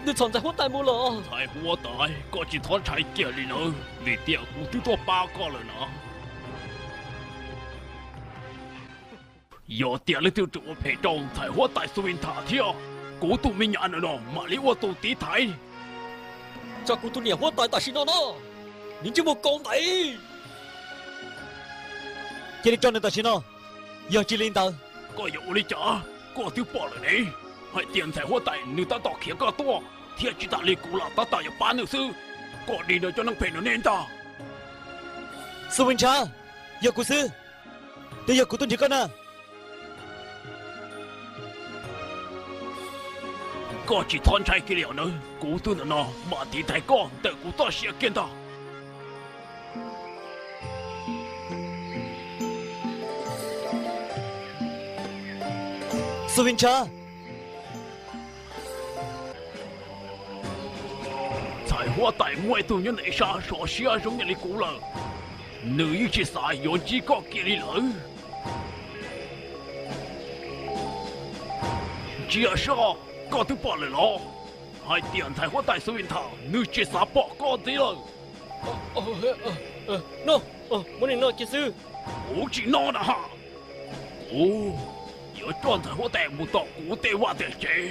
Nws txhom ntxhais huab tais mus lawm. Ntxhais huab tais, koj tsis txhob ntshai kiag li nawb, vim tias kuv twb tuaj pab koj lawm na. Yog tias leej twg tseem ua phem rau ntxhais huab tais Xu Vin Tham thiab kuv tus me nyuam no no mam li ua tus tiv thaiv. Tso kuv tus niam huab tais tam sim no no, nws ntsej muag kaus ntais. Cia li tso nws tam sim no, yog tsis li ntawd. Koj yuav ua li cas? Koj twb pom lawm ne, hais tias ntxhais huab tais nws tab tom khiav koj tuaj, thiab tsis tas li kuv los tab tom yuav pab nws xwb. Koj dim nrog cov neeg phem no nej ntag. Xu Vin Ntshav, yog kuv xwb, twb yog kuv tuaj nrhiav koj na. Koj tsis txhob ntshai kiag li os nawb, kuv tus ntawm no mam tiv thaiv koj ntawm kuv txoj sia kiag ntag. Xu Vin Ntshav. Ntxhais huab tais muaj ib tug nyob ntawm ib sab sov siab zoo nkaus li kuv lawm, nws yeej tsis xav yuav ntsib koj kiag li lawm. Ntsia soj, koj twb pom lawm los, hais tias ntxhais huab tais Xu Vin Tham nws tsis xav pom koj ntxiv lawm. No, muab nws noj kiag xwb. Kuv tsis noj na ha. Kuv yuav coj ntxhais huab tais mus tom kuv tej vaj tej tsev,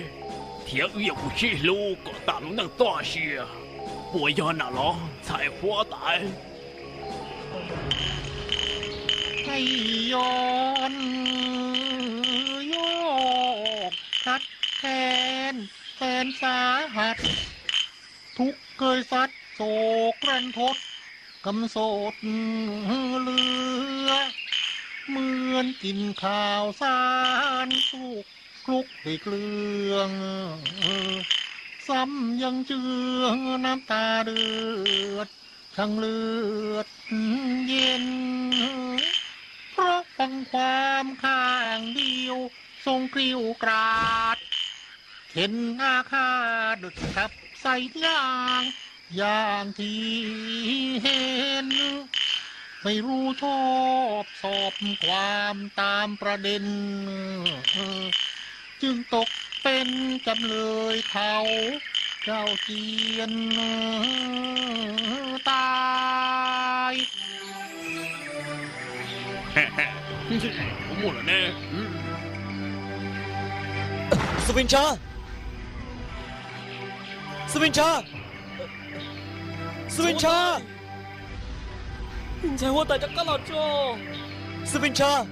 thiab wb yuav mus sib hlub kom tas lub neej txoj sia. Puas yog na los ntxhais huab tais? Yog yog คับแค้นแสนสาหัส ทุกข์เคยซัดโศกรันทด กำสดเหลือ เหมือนกินข้าวสารสุกคลุกด้วยเกลือ ซ้ำยังเจือน้ำตาเดือด ช่างเลือดเย็น เพราะฟังความข้างเดียว ทรงกริ้วกราด เข็นอาฆาตขับไส้นาง อย่างที่เห็น ไม่รู้ชอบสอบความตามประเด็น จึงตกเป็นจำเลยเขาเจ้าเจียนตาย Kuv muaj lawm ne. Xu Vin Ntshav! Xu Vin Ntshav! Xu Vin Ntshav! Ntxhais huab tais rov qab los tso. Xu Vin Ntshav!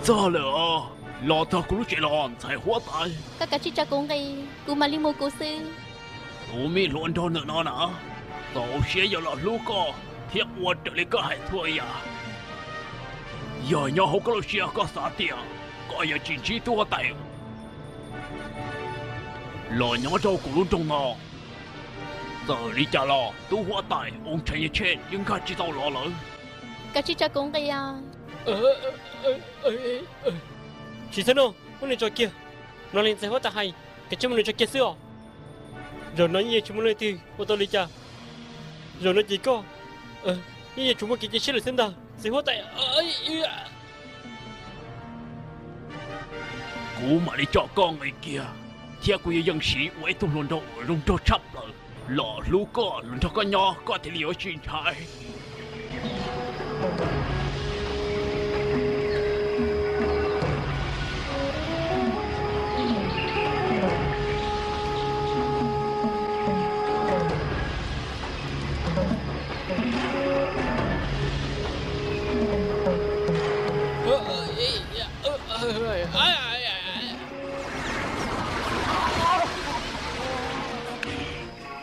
Txog lawm os, los txog kuv lub tsev los ntxhais huab tais. Koj kav tsij tso kuv nqi, kuv mam li mus kuv xwb. Tus me hluas nraug ntawm no na, txaus siab yuav los hlub koj thiab ua raws li koj hais txhua yam. Yog nyob hauv koj lub siab koj xav tias koj yuav tsis ntsib tub huab tais los nyob rau kuv lub nroog no, txawm li cas los tub huab tais Oos Tshee Yaj Tsheej yeej nkag tsis tau los lawm. Kav tsij tso kuv nqi. Tsis txhob noj, muab nws tso kiag. Mloog li ntxhais huab tais hais, kav tsij muab nws tso kiag xwb os. Zaum no yeej yuav tsis muaj leej twg ua tau li cas. Zaum no ces koj yeej yuav tsum muaj kev cia siab lawm xwb ntag ntxhais huab tais. Kuv mam li tso koj nqi kiag, thiab kuv yuav yeej siv ua ib tug hluas nraug uas zoo nraug tshaj plaws los hlub koj los nrog koj nyob koj thiaj li yuav tsis ntshai.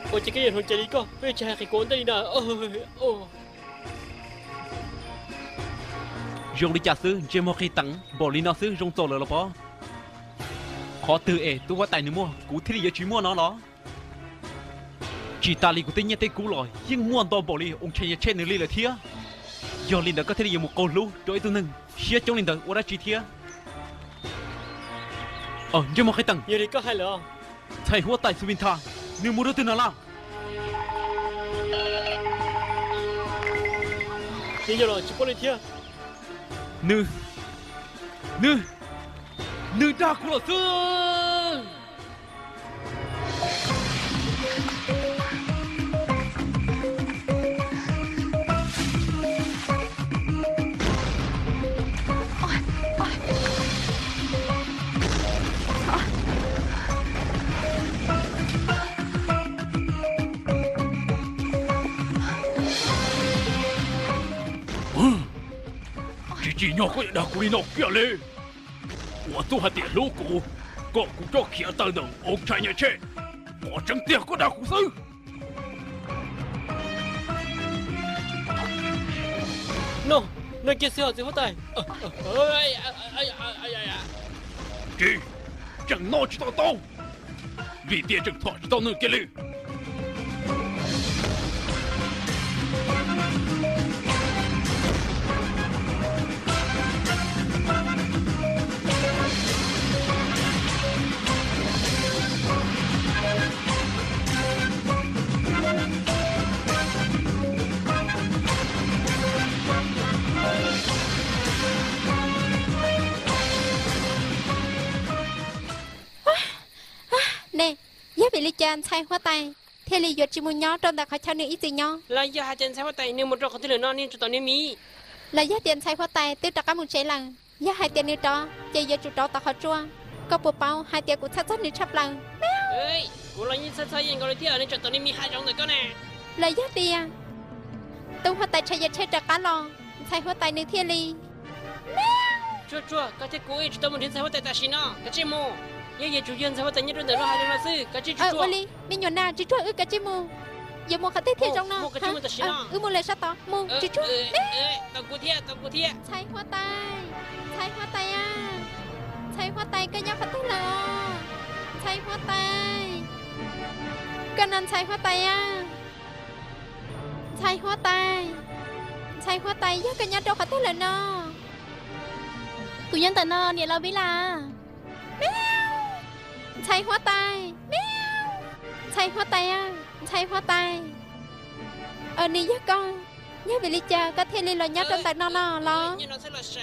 Ua cas koj yuav hloov cai li koj, koj yuav tsis hais qhia kuv ua ntej li na. Zoo li cas xwb ntsej muag qig teev npaum li no xwb zoo txaus lawm los pob? Qhov twg es tub huab tais nws muaj kuv thiaj li yuav tsis muaj no los? Tsis tas li kuv tej nyiaj tej kub los yeej muaj ntau npaum li Oos Tshee Yaj Tsheej nws li lawm thiab. Yog li ntawd koj thiaj li yuav mus qaug hlub rau ib tug neeg siab coob li ntawd ua dab tsi thiab? Ntsej muag qig teev, yog li koj hais lawm, ntxhais huab tais Xu Vin Thas nws mus rau twg na laj? Yeej yog los tsis paub li thiab. Nws, nws, nws dag kuv los xwb. Tsis tsim nyog koj yuav dag kuv li no kiag li. Ua txuj hais tias hlub kuv, kom kuv coj khiav tawm ntawm Old China Chain. Qhov tseeb tiag koj dag kuv xwb. No, no kiag xwb os txiv huab tais. Tsis, tseem noj tsis tau tau, vim tias tseem thom tsis tau nws kiag li. Ne, yog vim li cas ntxhais huab tais thiaj li yuav tsis mus nyob rau ntawm qhov chaw nws ib txwm nyob? Los yog hais tias ntxhais huab tais nws mus rau qhov twg lawm no, nws tsum tom nws miv. Los yog tias ntxhais huab tais twb rov qab mus tsev lawm? Yog hais tias nws rov, ces yuav tsum rov tom qhov tsua. Koj puas paub hais tias kuv txhawj txog nws tshaj plaws? Kuv los yeej txhawj txog yeej nkaus li thiab, nws tsum tom nws miv hav zoov ntawm koj na. Los yog tias tub huab tais Tshaj Yaj Tsheb rov qab los, ntxhais huab tais nws thiaj li... Tsuag tsuag, koj thiab kuv wb tsis tau mus nrhiav ntxhais huab tais tam sim no, kav tsij mus. Yeej yuav tsum yog ntxhais huab tais nyob rau ntawm lub hav zoov no xwb, kav tsij tsuag tsuag. Ua li, me nyuam nas, tsis tsuag wb kav tsij mus. Yuav mus qhov twg thiaj zoo no? Wb mus lawm sab tod, mus tsis tsuag. Ntxhais huab tais, ntxhais huab tais a, ntxhais huab tais koj nyob qhov twg lawm? Ntxhais huab tais, koj no ntxhais huab tais a. Ntxhais huab tais, ntxhais huab tais, yog koj nyob rau qhov twg lawm no? Kuv nyob ntawm no niam laus Vib Las. Ntxhais huab tais, ntxhais huab tais a, ntxhais huab tais. Nws yog koj, yog vim li cas koj thiaj li los nyob rau ntawm no no los?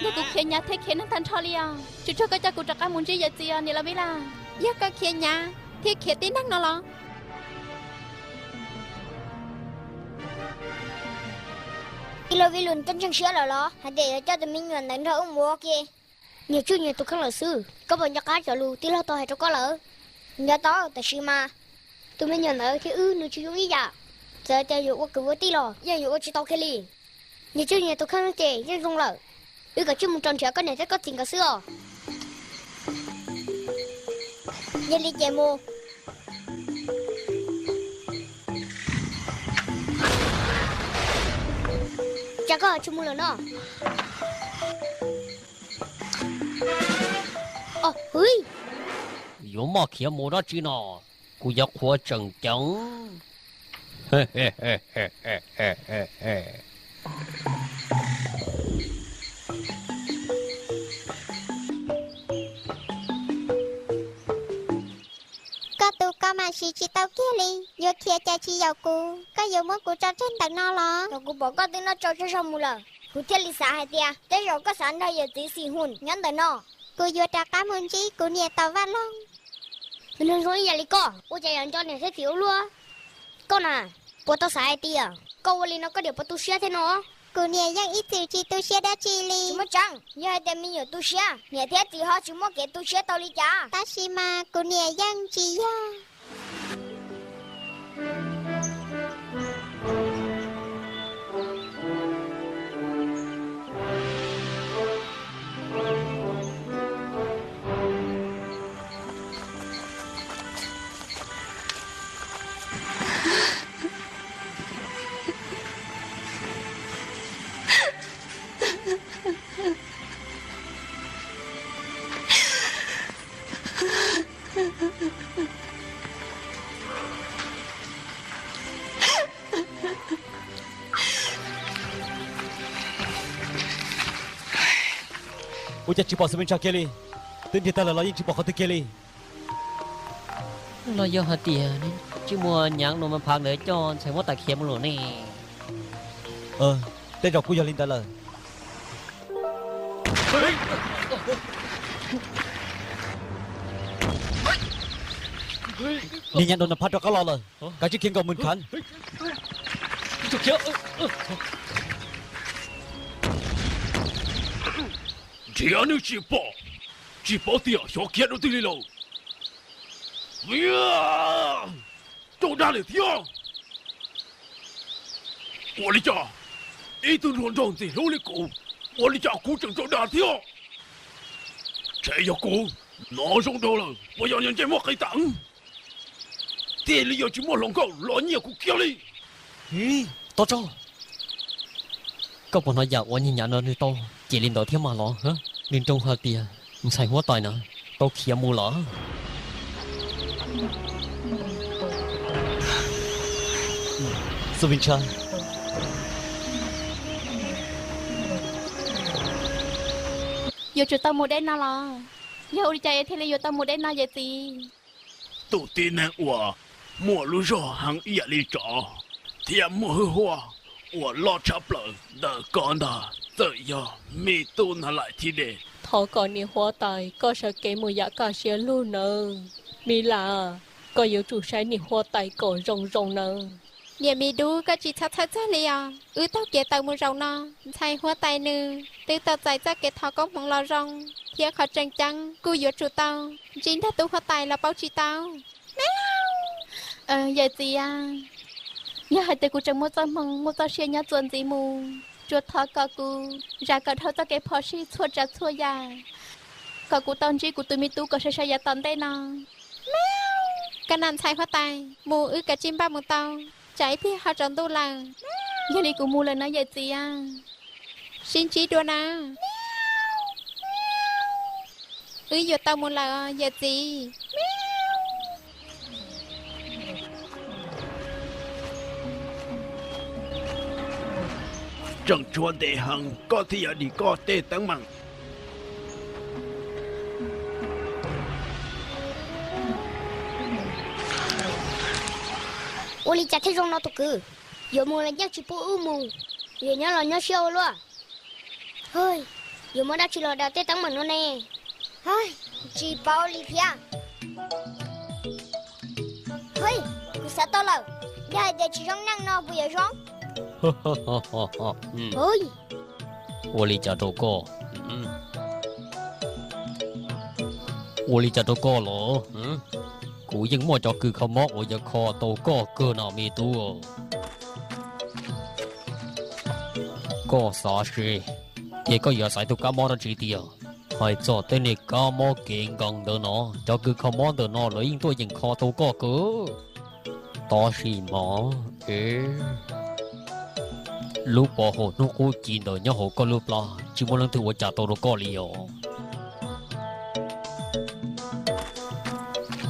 Yog kuv khiav nyav thiab khiav neeg tag nrho li os. Tsuag tsuag koj coj kuv rov qab mus ntsib yawm txiv os niam laus Vib Las. Yog koj khiav nyav thiab khiav tib neeg no los? Tij laug Vij Lus, koj ntseeg siab lawm los hais tias yuav coj tus me nyuam ntawd nrog wb mus ua ke? Nyias tsuj nyias tus kheej lawm xwb. Koj puas nco qab cov lus tij laug tau hais rau koj lawm? Nco tau, tab sis mas tus me nyuam ntawd thiab wb nws tsis zoo ib yam. Txawm tias yuav ua kwv ua tij los yeej yuav ua tsis tau kiag li. Nyias tsuj nyias tus kheej ces yeej zoo lawm. Wb kav tsij mus rau nrhiav koj niam thiab koj txiv nkawd xwb os. Yog li ces mus. Cas koj tsis mus lawm no? Yuav maj khiav mus dab tsi no? Kuv yuav qhuas tseem ceeb. Koj tus koj mam siv tsis tau kiag li, yuav khiav cas tsis yaum kuv, koj yuav muab kuv tso tseg ntawm no los? Thaum kuv pom koj twb noj tsau tsawg zaug mus lawm, kuv thiaj li xav hais tias tej zaum koj xav nrog yawm txiv Xis Hus nyob ntawm no. Kuv yuav rov qab mus ntsib kuv niam tom vaj loog. Tus neeg zoo ib yam li koj ua cas yuav nco niam thiab txiv ua luaj? Koj na, puas tau xav hais tias koj ua li no koj niam puas tu siab thiab no? Kuv niam yeej ib txwm tsis tu siab dab tsi li. Tsis muaj tseeb, yog hais tias me nyuam tu siab, niam thiab txiv ho tsis muaj kev tu siab tau li cas? Tab sis mas kuv niam yeej tsis yog. Ua cas tsis pom Xab Mees Tsas kiag li? Twb nrhiav tag lawm los yeej tsis pom qhov twg kiag li. Los yog hais tias nws tsis muaj nyaav nua mas phav ntawd coj ntxhais huab tais khiav mus lawm ne? Tej zaum kuj yog li ntawd lawm. Niag nyab nraug no phab rov qab los lawm, kav tsij khiav nkaum mus khav. Nrhiav nws tsis pom, tsis paub tias xyov khiav rau twg li lawm. Tsaug dag lawm thiab. Ua li cas ib tug hluas nraug ntxim hlub li kuv, ua li cas kuv tseem tsaug dag thiab? Ntshe yog kuv hnov zoo dhau lawm, puas yog niag ntsej muag qis teev? Thiaj li yuav tsis muaj hluas nkauj los nyiam kuv kiag li. Tos tso, koj puas hnov yam uas niag nyab no nws tau cem li ntawd thiab mas los? Nws nroo hais tias ntxhais huab tais na tau khiav mus lawm. Xu Vin Tsha, yuav tsum tau mus deb no los? Yog ua li cas es thiaj li yuav tau mus deb no yawm txiv? Tus tib neeg uas muaj lub zog heev ib yam li tsov thiab muaj hwj huam uas loj tshaj plaws ntawm koj ntag txawm yog me tub Nalaixthibes. Thov kom niam huab tais koj sawv kev mus yav kaj siab lug nawb. Mi Las, koj yuav tsum saib niam huab tais kom zoo zoo nawb. Niam Mis Dub, koj tsis txhob txhawj txog li os. Wb taug kev tawm mus zaum no, ntxhais huab tais nws twb tau txais txoj kev thov koob hmoov los zoo, thiab qhov tseem ceeb kuj yuav tsum tau ntsib nrog tub huab tais los paub tsis tau. Yawm txiv, yog hais tias kuv tseem muaj txoj hmoo muaj txoj sia nyob txuas ntxiv mus, tsuas thov kom kuv zam kom dhau txoj kev phom sij txhua tsav txhua yam, kom kuv tau ntsib kuv tus me tub kom sai sai yav tom ntej no. Koj na ntxhais huab tais, mus wb kav tsij npaj mus tau, tsam ib pliag ho tsaus ntuj lawm. Yog li kuv mus lawm no yawm txiv, sib ntsib dua na. Wb yuav tau mus lawm os yawm txiv. Tseem tshuav ntev heev koj thiaj yuav dim koj tej teeb meem. Ua li cas thiaj zoo no tus kwv? Yuav mus los yeej tsis pub wb mus, yuav nyob los nyob siab ua luaj. Hwj, yuav muaj dab tsi los daws tej teeb meem no ne? Hwj, tsis paub li thiab. Hwj, kuv xav tau lawm, yog hais tias tsis zoo neej no puas yuav zoo? Hwj, ua li cas rau koj? Ua li cas rau koj los? Kuv yeej muaj cov kws kho mob uas yuav kho tau koj kawg no me tub. Koj xav seb, ces koj yuav xaiv tus kab mob dab tsi tiag? Hais txog tej niag kab mob kev nkees ntawd no, cov kws kho mob ntawm no lawv yeej tuaj yeem kho tau koj kawg. Tab sis mas, lub pov haum hnub qub ci ntawd nyob hauv koj lub plab, tsis muaj leej twg ua cas tau rau koj li os.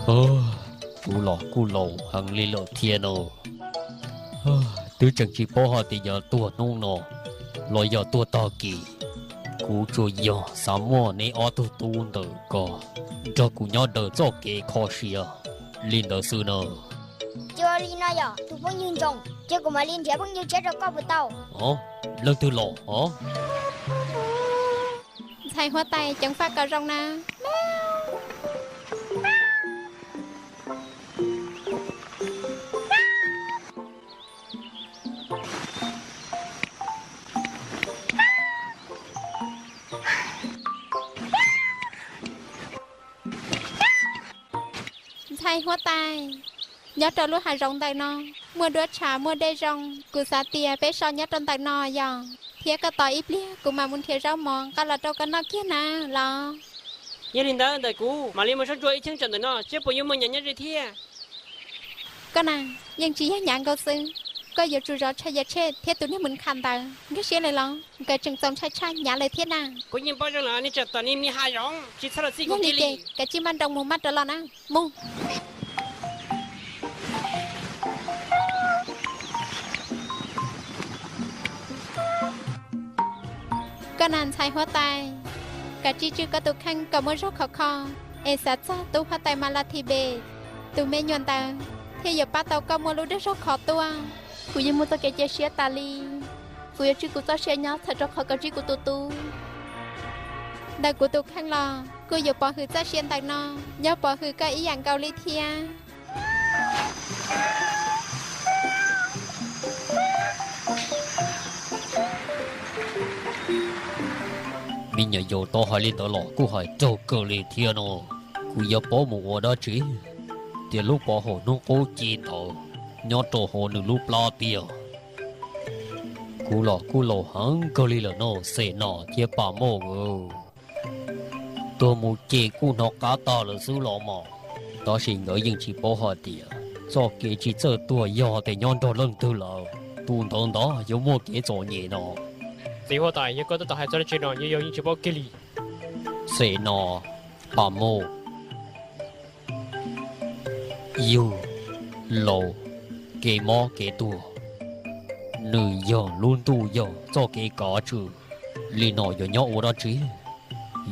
Kuv los kuj laus heev li lawm thiab no. Twb tseem tsis paub hais tias yuav tuag hnub no los yog tuag tag kis. Kuv tsuas yog xav muaj neb ob tug tub ntawm ko nrog kuv nyob daws txoj kev kho siab li ntawd xwb na. Ua li no yog tus phooj ywg ntsoov, ces kuv mam li nrhiav phooj ywg tshiab rau koj puas tau? Leej twg los os? Ntxhais huab tais ceev faj kom zoo na. Ntxhais huab tais, nyob rau lub hav zoov ntawm no muaj duab tshav muaj dej zoo, kuv xav tias peb so nyob rau ntawm no yog, thiab koj tos ib pliag kuv mam mus nrhiav zaub mov nqa los rau koj noj kiag na los. Yog li ntawd ntawm kuv mam li mus saib ntsuas ib cheeb tsam ntawm no seb puas yuav muaj nyav nyob ze thiab. Koj na, yeej tsis yog nyav nkaus xwb, koj yuav tsum zov tshaj yawm tshej thiab tus niag mws kham ntawd nkag siab lawm los nkawd tseem txaus ntshai tshaj nyav lawm thiab na. Kuv yeej paub zoo lawm, nej tsam tom ni me hav zoov tsis txhob los txij kuv kiag li. Kav tsij maj nroos mus maj rov los na, mus. Koj na ntxhais huab tais, kav tsij tswj koj tus kheej kom muaj zog khov kho, es xav txog tub huab tais Mas Las This Npes, tus me nyuam ntawd thiaj yuav pab tau koj muaj lub dag zog khov tuaj. Kuv yeej muaj txoj kev cia siab tas li. Kuv yuav tswj kuv txoj sia nyob txhawm rau qhov koj ntsib kuv tus tub. Ntawm kuv tus kheej los kuj yuav pov hwm txoj sia ntawm no, nyob pov hwm koj ib yam nkaus li thiab. Me nyuam yaus tau hais li ntawd los kuj hais raug kawg li thiab no. Kuv yuav paub mus ua dab tsi tias lub pov haum hnub qub ci ntawd nyob rau hauv nws lub plab tiag. Kuv los kuj laus heev kawg li lawm no Xenos thiab Paj Mauj. Tuag mus ces kuj hnov qab tag lawm xwb los mas. Tab sis nkawd yeej tsis paub hais tias txoj kev tsis txawj tuag yog tias nyob nrog leej twg lawm, tus ntawd ntag yuav muaj kev txom nyem no. Txiv huab tais, yog koj tab tom hais txog dab tsi no, yus yog yeej tsis paub kiag li. Xenos, Paj Mauj, yug, laus, kev mob kev tuag, nws yog lub ntuj yog txoj kev kav tswj. Li no yuav nyob ua dab tsi?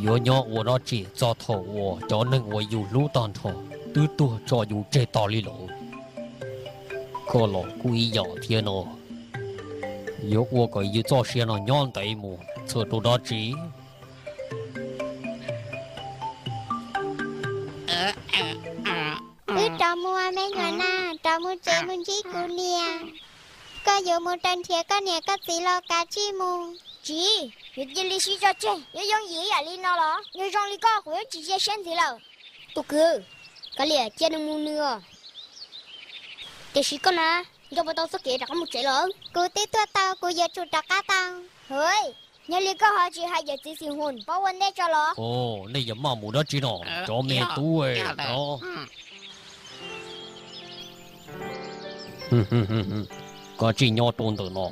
Yuav nyob ua dab tsi txog thaum uas cov neeg uas yus hlub tag nrho twb tuag tso yus tseg tas li lawm? Koj los kuj ib yam thiab no. Yuav ua kom yus txoj sia no nyob ntev mus txhawm rau dab tsi? Wb rov mus, me nyuam nas, rov mus tsev mus ntsib kuv niam. Koj yuav mus raws nrhiav koj niam koj txiv los kav tsij mus. Tsis, yuav cia li sib tso tseg, yuav yooj yim ib yam li no los? Yog zoo li koj kuv yeej tsis cia siab ntxiv lawm. Tus kwv, kav liam cia nws mus nws os. Tiam sis koj na, nco puas tau txoj kev rov qab mus tsev los? Kuv twb tuaj tau, kuv yuav tsum rov qab tau. Hwv, yog li koj ho tsis hais yawm txiv Xis Hus paub ua ntej tso los? Nej yuav maj mus dab tsi no, cov me tub no? Koj tsis nyob rau ntawm no,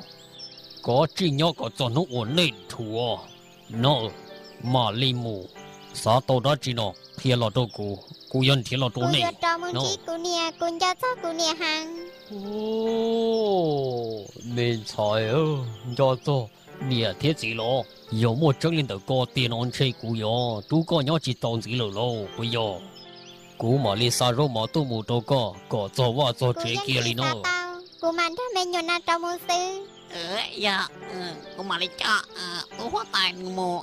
koj tsis nyob kom txog hnub uas nej dhuav no mam li mus. Xav tau dab tsi no qhia los rau kuv, kuv yuav nrhiav los rau nej. Kuv yuav rov mus ntsib kuv niam, kuv nco txog kuv niam heev. Me ntxhais, nco txog niam thiab txiv los? Yog muaj tseeb li ntawm koj tiag no ntshe kuv yuav rub koj nyob tsis tau ntxiv lawm lauj puas yog? Kuv mam li xa zaub mov tuaj mus rau koj kom txog vaj txog tsev kiag li no. Kuv mam nrog me nyuam nas rov mus xwb. Yog, kuv mam li coj tub huab tais mus,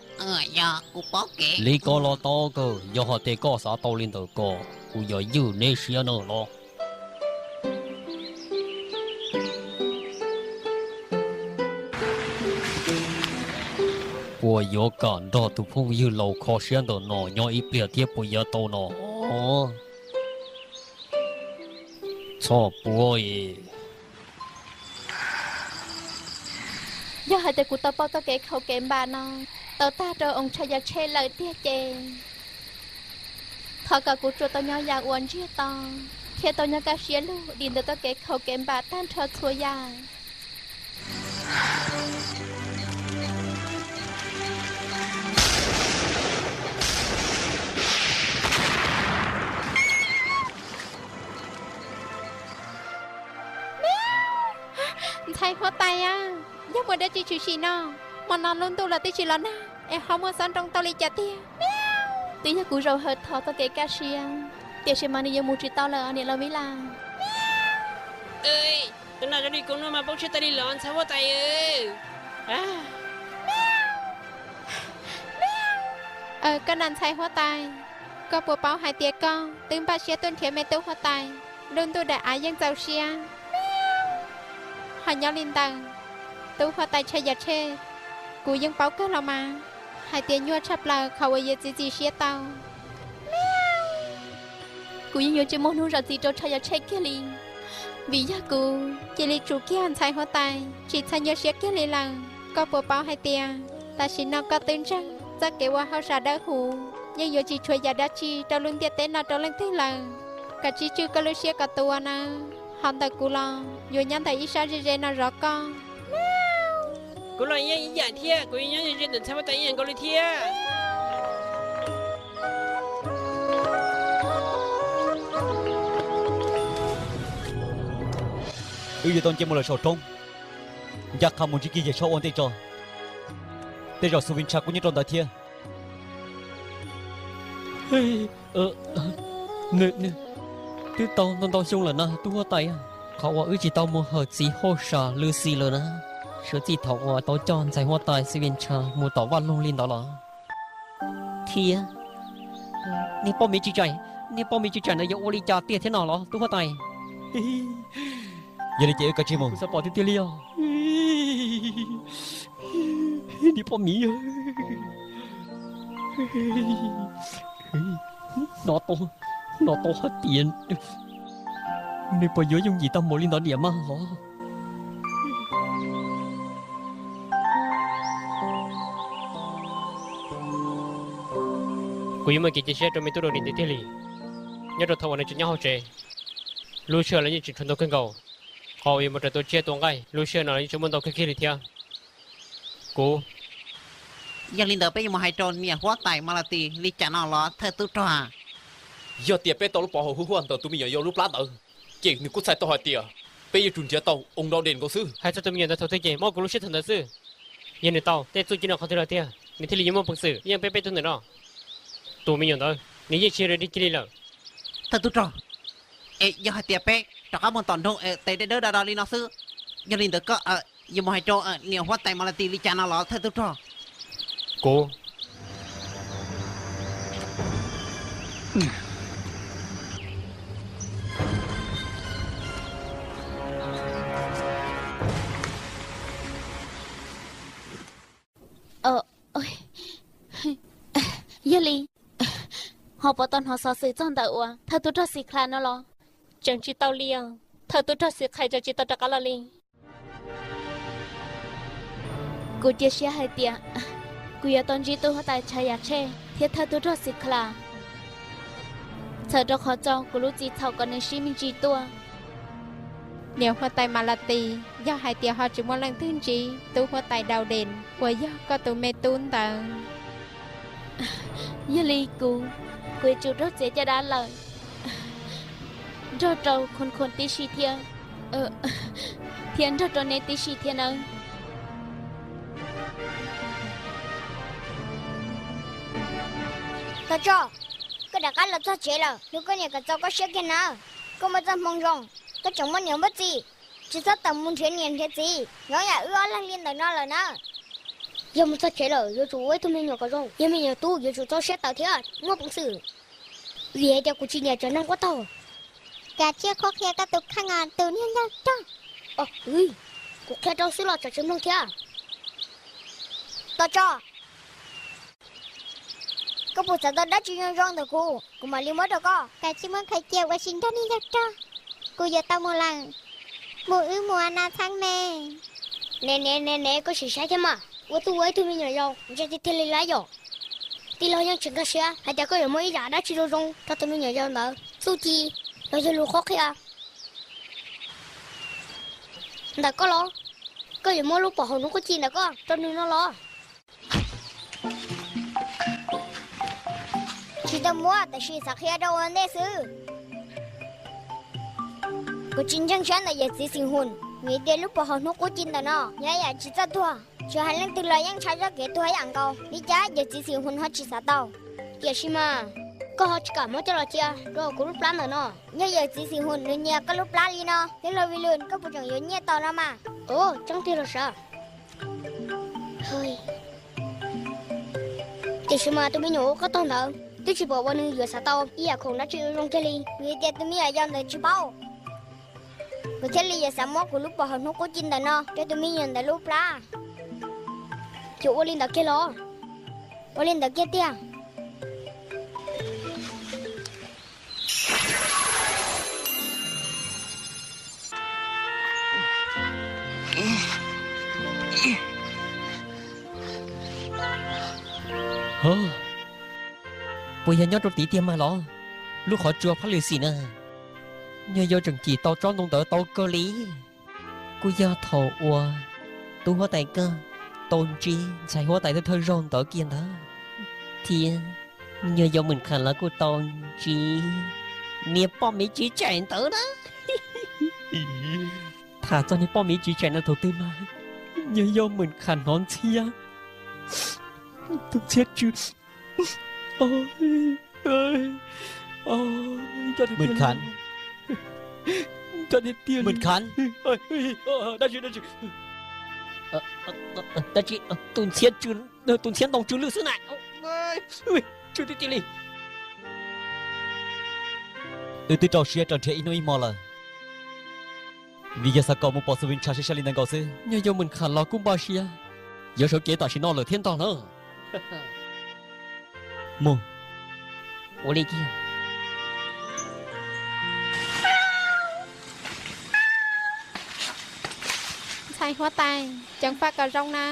yog kuv paub kev. Li ko los tau kawg, yog hais tias koj xav tau li ntawm ko, kuv yuav ywj neb siab no los. Puas yuav kam nrog tus phooj ywg laus kho siab ntawm no nyob ib pliag thiab puas yuav tau no? Txhob puab. Yog hais tias kuv tau pauj txoj kev khaum kev npam no tau tag rau oo Tshaj Yas Tshej lawm tiag ces, thov kom kuv tsuas tau nyob yam uas ntsiag to thiab tau nyob kaj siab lug dim ntawm txoj kev khaum kev npam tag nrho txhua yam. Ntxhais huab tais a, yog muaj dab tsi tshwm sim no? Hmo no lub ntuj los twb tsis los nag es ho muaj xob nroo tau li cas tiag? Twb yog kuv zaum hawm thov txoj kev kaj siab, tiam sis mas nws yuav mus tsis tau lawm niam laus Vib Las. Tus nas zoo li kuv no mas poob siab tas li los ntxhais huab tais. Koj na ntxhais huab tais, koj puas paub hais tias koj twb npaj siab tuaj nrhiav me tub huab tais, lub ntuj daim av yeej txaus siab. Ho nyob li ntawd, tub huab tais Tshaj Yas Tshej, kuv yeej paub kawg los mas hais tias nyuaj tshaj plaws qhov uas yuav txiav txim siab tau. Kuv yeej yuav tsis muaj hnub zam txim rau Tshaj Yas Tshej kiag li, vim yog kuv cia li tsum kiag ntxhais huab tais tsis txhob nyuaj siab kiag li lawm. Koj puas paub hais tias tam sim no koj twb ntseeg txoj kev ua hauj sam dawb huv, yeej yuav tsis tshuav yam dab tsi rau lub ntiaj teb no rau leej twg lawm. Koj tsij tswj koj lub siab kom tuav nawb, ho ntawm kuv los yuav nyob ntawm ib sab ze ze no zov koj. Kuv los yeej ib yam thiab, kuv yeej nyob ze ze ntawm ntxhais huab tais ib yam nkaus li thiab. Wb yuav tau nce mus lawm saum roob, ncaj qha mus ntsib kiag Yawg Tshaj ua ntej tso. Tej zaum Xu Vin Tsha kuj nyob rau ntawd thiab. Nws twb tau ntau ntau xyoo lawm na tub huab tais, qhov uas wb tsis tau mus hawm txiv hauj sam Lucy lawm na. Suav txij thaum uas tau coj ntxhais huab tais Xi Vin Tsha mus tom vaj loog li ntawd los thiab, niag poj miv tswv tsaim, niag poj miv tswv tsaim ntawd yuav ua li cas tiag thiab no los tub huab tais? Yog li ces wb kav tsij mus. Xav pom tiag tiag li os. Niag poj miv, hnov tau hais tias nws puas yuav yooj yim tau mus li ntawd niam mas hov. Kuv yuav muaj kev cia siab rau me tub rau nim tiag tiag li. Nyob rau thaum uas nws tseem nyob hauv tsev, lub sij hawm los yeej tseem tshuav ntau kawg nkaus. Qhov uas yuav mus raws tua tsiaj tua nqaij lub sij hawm no los yeej tseem muaj ntau kawg kiag li thiab. Kuv, yog li ntawd peb yuav mus hais rau niam huab tais Malati li cas no los thawj tub rog? Yog tias peb tau lub pov haum hu huaj ntawm tus me nyuam yaus lub plab ntawd, ces nws kuj txhais tau hais tias peb yuav tsum nrhiav tau oo dau des nkaus xwb. Hais txog tus me nyuam ntawd thaum twg ces mob kuv lub siab thaum ntawd xwb. Yog nws tau tej txuj ci no qhov twg los tiag nws thiaj li yuav muaj peev xwm yeej peb peb tug ntawm no? Tus me nyuam ntawd nws yeej tsis yog dab tsi li lawm. Thawj tub rog, es yog hais tias peb rov qab mus tom nroog es tes dawb dawb do do li no xwb, yog li ntawd koj yuav mus hais rau niam huab tais Malati li cas no los thawj tub rog? Kuv, yog li, ho puas tau hnov xov xwm txog ntawm uas thawj tub rog Xikhlas no los? Tseem tsis tau li os, thawj tub rog Xikhlas tseem tsis tau rov qab los li. Kuv cia siab hais tias kuv yuav tau ntsib tub huab tais Chayatshe thiab thawj tub rog Xikhlas, txhawm rau qhov txog kuv lub txim txhaum kom nws sib me ntsis tuaj. Niam huab tais Malati, yog hais tias ho tsis muaj leej twg ntsib tub huab tais Dauden uas yog koj tus me tub ntawd, yog li kuv, kuv yuav tsum raug txiav caj dab lawm, nrog rau Khun Khun tib si thiab, thiab nrog rau neb tib si thiab nawb. Thov tso, koj rov qab los txog tsev lawm, hlub koj niam kom txaus koj siab kiag nawb. Koj muaj txoj hmoo zoo, koj tseem muaj niam muaj txiv, tsis txhob tawm mus nrhiav niam nrhiav txiv, zoo yam wb ob leeg li ntawm no lawm na. Yog mus txog tsev lawm yuav tsum ua ib tug me nyuam kom zoo, yog me nyuam tub yuav tsum txaus siab tawv thiab muaj peev xwm, vim hais tias kuv tsis nyiam cov neeg quab taug. Kav tsij qhuab qhia koj tus kheej os tus niag yawg rog. Kuv qhia rau xwb los tsam tsis mloog thiab. Tos tso, koj puas xav tau dab tsi zoo zoo ntawm kuv, kuv mam li muab rau koj. Kav tsij muab khaws cia ua si nrog niag yawg rog, kuv yuav tau mus lawm. Mus wb mus a na txheeb me. Ne ne ne ne, koj sim saib thiab mas, ua tub ua ib tug me nyuam yaus ntshe tiag tiag li lawm yom. Tij laug yeej tsis nkag siab hais tias koj yuav muaj ib yam dab tsi zoo zoo rau tus me nyuam yaus ntawd, txuj ci los yog lus qhuab qhia ntawm koj los? Koj yuav muab lub pov haum hnub qub ci ntawm koj rau nws no los? Tsis tau muab, tab sis xav qhia rau ua ntej xwb. Kuv tsis ntseeg siab ntawm yawm txiv Xim Hum, vim tias lub pov haum hnub qub ci ntawm no yog yam tsis txawj tuag, tsis hais leej twg los yeej ntshaw txoj kev tuag ib yam nkaus, li cas yawm txiv Xim Hum ho tsis xav tau. Tiam sis mas koj ho tsis kam muab coj los cia rau kuv lub plab ntawm no. Yog yawm txiv Xim Hum nws nyiam koj lub plab li no, tij laug Vij Lwm, koj puas tseem yuav nyiaj tau no mas? Ov, tseeb tiag los sav. Tiam sis mas tus me nyuam uas koj tog ntawd twb tsis pom uas nws yuav xav tau ib yam khoom dab tsi zoo kiag li. Vim tias tus me nyuam yaus ntawd tsis paub, kuv thiaj li yuav xav muab kuv lub pov haum hnub qub ci ntawm no rau tus me nyuam ntawd lub plab. Yuav ua li ntawd kiag los? Ua li ntawd kiag tiag. Puas yog nyob rau tid tiag mas los? Lub qhov tsua phab lwm xim na, nyuag yau tseem cim tau tsob ntoo ntawd tau kawg li. Kuj yog thaum uas tub huab tais koj tau ntsib ntxhais huab tais thawj thawj zaug ntawd kiag ntawd, thiab nyuag yau Mws Kham los kuj tau ntsib niag poj miv tsiv tsaim ntawd na. Tham txog niag poj miv tsiv tsaim no thaum twg mas nyuag yau Mws Kham hnov ntxhiab, tus ntxhiab tsw. Mws Kham, Mws Kham, dab tsi, dab tsi? Tus Tab sis tus ntxhiab, tus ntxhiab ntoo tsw lwj xwb na. Tsw tiag tiag li. Wb twb rau siab rau nrhiav ib hnub ib hmo lawm, vim yog xav kom mus pom Xu Vin Tsha sib sab li ntawd nkaus xwb. Nyuag yau Mws Kham los kuj npaj siab yuav sawv kev tam sim no lawm thiab ntag na. Mus. Ua li kiag. Ntxhais huab tais, ceev faj kom zoo na.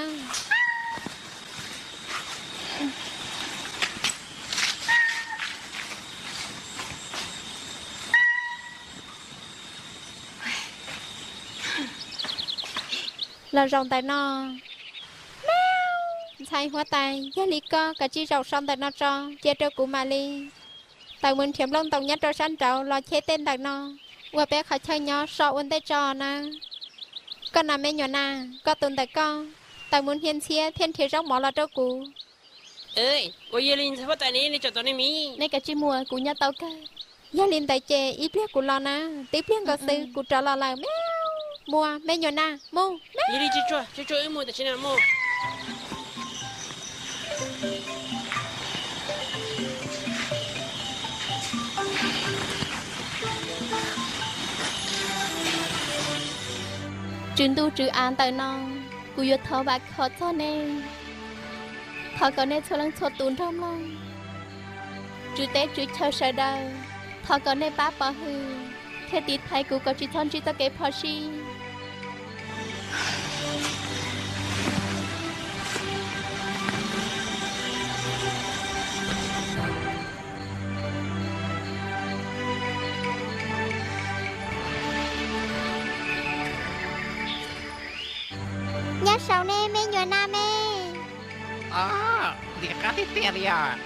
Los zaum ntawm no. Ntxhais huab tais, yog li koj kav tsij zaum so ntawm no tso, cia rau kuv mam li tawm mus nrhiav nplooj ntoo nyob rau sab nraud los cheb tej ntawm no, ua peb qhov chaw nyob so ua ntej tso nawb. Koj na me nyuam nas, koj tus ntawm koj, tawm mus hnia ntxhiab thiab nrhiav zaub mov los rau kuv. Ua yog li ntxhais huab tais, neb li tsom tau nej miv. Nej kav tsij mus, kuv nyob tau kawg. Yog li ntawd ces ib pliag kuv los na, tib pliag nkaus xwb kuv rov los lawm. Mus me nyuam nas, mus. Yog li tsis tsuag, tsis tsuag wb mus tam sim no mus. Tswv ntuj tswv av ntawm no, kuv yuav thov vam khom txog nej. Thov kom nej txhua leej txhua tus nrog mloog. Tswv teb tswv chaw sawv daws, thov kom nej pab pov hwm thiab tiv thaiv kuv kom tsis txhob ntsib txoj kev phom sij. Nyob saud ne me nyuam nas me. Ntim qab tiag tiag li os.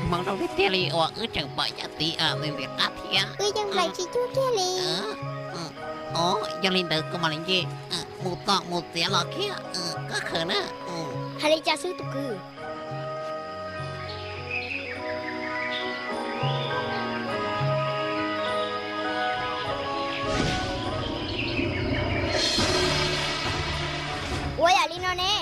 Hmoov zoo tiag tiag li uas wb tseem pom yam tid ntim qab thiab. Wb yeej nplaim tsis cuag kiag li. Yog li ntawd kuv mam li nce mus tom mus txiav los kiag. Koj khaws na. Hais li cas xwb tus kwv? Ua yam li no ne.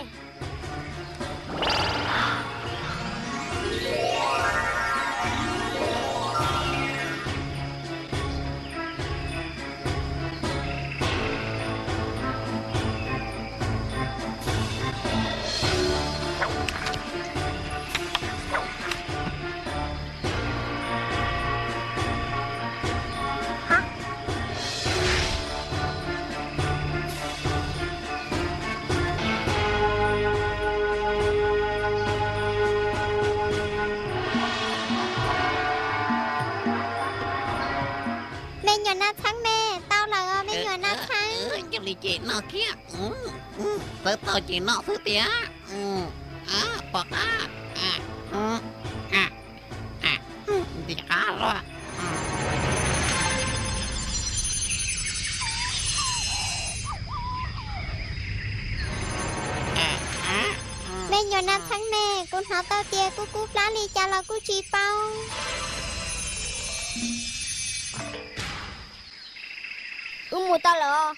Me nyuam nas txheeb me, tau lawm os me nyuam nas txheeb. Yog li ces noj kiag, txawm tau ces noj xwb tiag. Pom qab, ntim qab los. Me nyuam nas txheeb me, kuv hnov tau tias kub kub plab li cas los kuj tsis paub. Wb mus tau lawm os.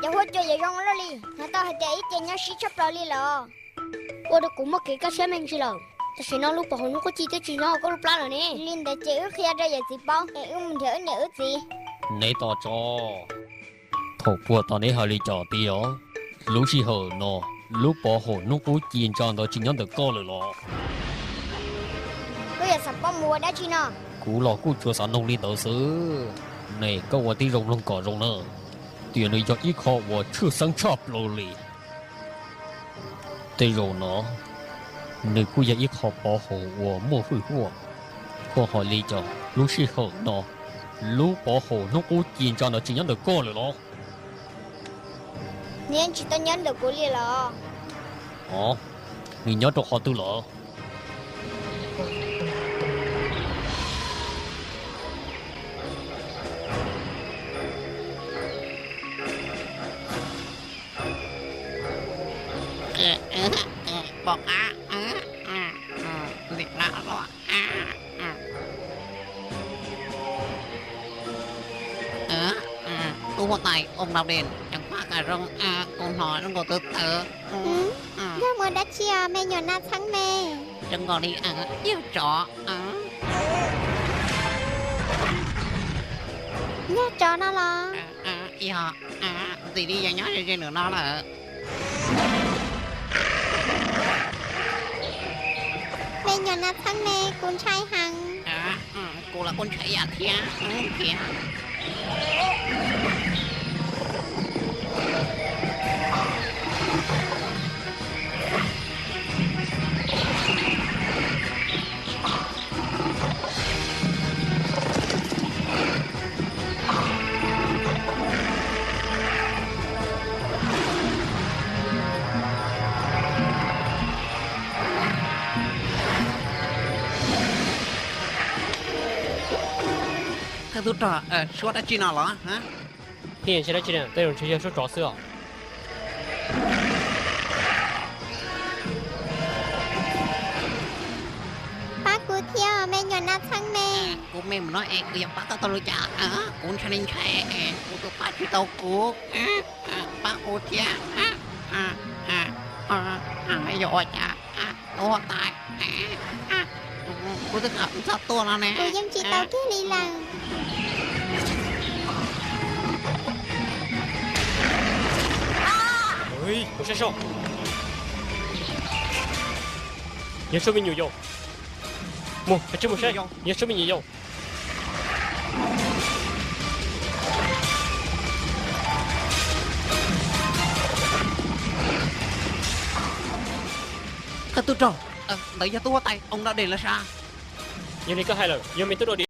Cov huab cua yuav zoo luaj li, hnov tau hais tias ib ce nyob sib tshaj plaws li lawm. Ua rau kuv muaj kev kaj siab me ntsis lawm. Tam sim no lub pov haum hnub qub ci twb tsis nyob hauv koj lub plab lawm ne. Li ntawd ces wb qhia rau yawm txiv paub es wb mus nrhiav wb niam wb txiv. Neb tos tso. Thaum puag tod neb hais li cas tias lub sij hawm no lub pov haum hnub qub ci ntsa ntawd tsis nyob ntawm koj lawm los? Koj yuav xav paub mus ua dab tsi no? Kuv los kuj tsuas xav noog li ntawd xwb. Ne koj ua tib zoo mloog kom zoo na, tias nws yog ib qho uas tshwj xeeb tshaj plaws li. Tej zaum no Nws kuj yog ib qho pov haum uas muaj hwj huam. Koj ho li cas? Lub sij hawm no, lub pov haum hnub qub ci ntsa no tsis nyob ntawm koj lawm los? Nws yeej tsis tau nyob ntawm kuv li los? Ov, nws nyob rau qhov twg lawm? Pom qab, lim qab los. Tub huab tais Oos Nau Des, ceev faj kom zoo, kuv hnov zoo nkaus tawv tawv. Yog muaj dab tsi os me nyuam nas txheeb me? Zoo nkaus li yog tsov. Yog tsov no los? Yog, ntxim li yog nyob ze ze lawm no lawm. Me nyuam nas txheeb me, kuv ntshai heev. Kuv los kuj ntshai ib yam thiab, thiab. Thawj tub rog, suab dab tsi no los? Pheej ntshai dab tsi na, tej zaum ntshe yog suab tsov xwb os. Pab kuv thiab me nyuam nas txheeb me. Kuv me mus no es kuv yuav pab koj tau li cas? Kuv ntshai li ntshai, kuv tus pab tsis tau kuv. Pab kuv thiab. Yog ua cas? Tub huab tais, kuv twb kam txog tuaj no ne. Kuv yeej tsis tau kiag li lawm. Mus saib seb. Yog suab me nyuam yaus. Mus, mus saib, yog suab me nyuam yaus. Koj tub rog, ntawd yog tub huab tais Oos Dau Des lawm sas. Yog li koj hais lawm, yog me tub dau di.